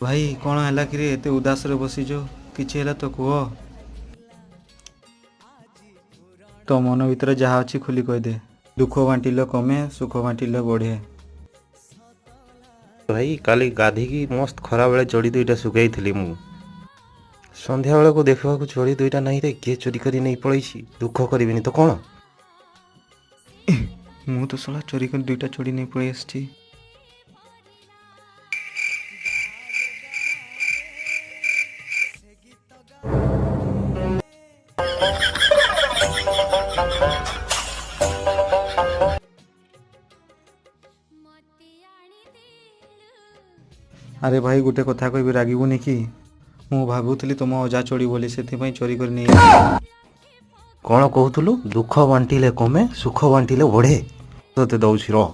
ଭାଇ, କ'ଣ ହେଲା କିରେ? ଏତେ ଉଦାସରେ ବସିଛୁ, କିଛି ହେଲା ତ କୁହ। ତୋ ମନ ଭିତରେ ଯାହା ଅଛି ଖୋଲି କହିଦେ। ଦୁଃଖ ବାଣ୍ଟିଲେ କମେ, ସୁଖ ବାଣ୍ଟିଲେ ବଢ଼େ। ଭାଇ, କାଲି ଗାଧିକି ମସ୍ତ ଖରାବେଳେ ଚଡ଼ି ଦୁଇଟା ଶୁଖେଇଥିଲି ମୁଁ। ସନ୍ଧ୍ୟାବେଳକୁ ଦେଖିବାକୁ ଚଡ଼ି ଦୁଇଟା ନାହିଁ ରେ। କିଏ ଚୋରି କରି ନେଇ ପଳେଇଛି। ଦୁଃଖ କରିବିନି ତ କ'ଣ? ମୁଁ ତ ଶଳା ଚୋରି କରି ଦୁଇଟା ଚଡ଼ି ନେଇ ପଳେଇ ଆସିଛି। ଆରେ ଭାଇ, ଗୋଟେ କଥା କହିବି, ରାଗିବୁନି କି? ମୁଁ ଭାବୁଥିଲି ତୁମ ଅଜା ଚୋରି ବୋଲି, ସେଥିପାଇଁ ଚୋରି କରି ନେଇ ଆସିଲି। କ'ଣ କହୁଥିଲୁ? ଦୁଃଖ ବାଣ୍ଟିଲେ କମେ, ସୁଖ ବାଣ୍ଟିଲେ ବଢ଼େ। ତୋତେ ଦଉଛି ରହ।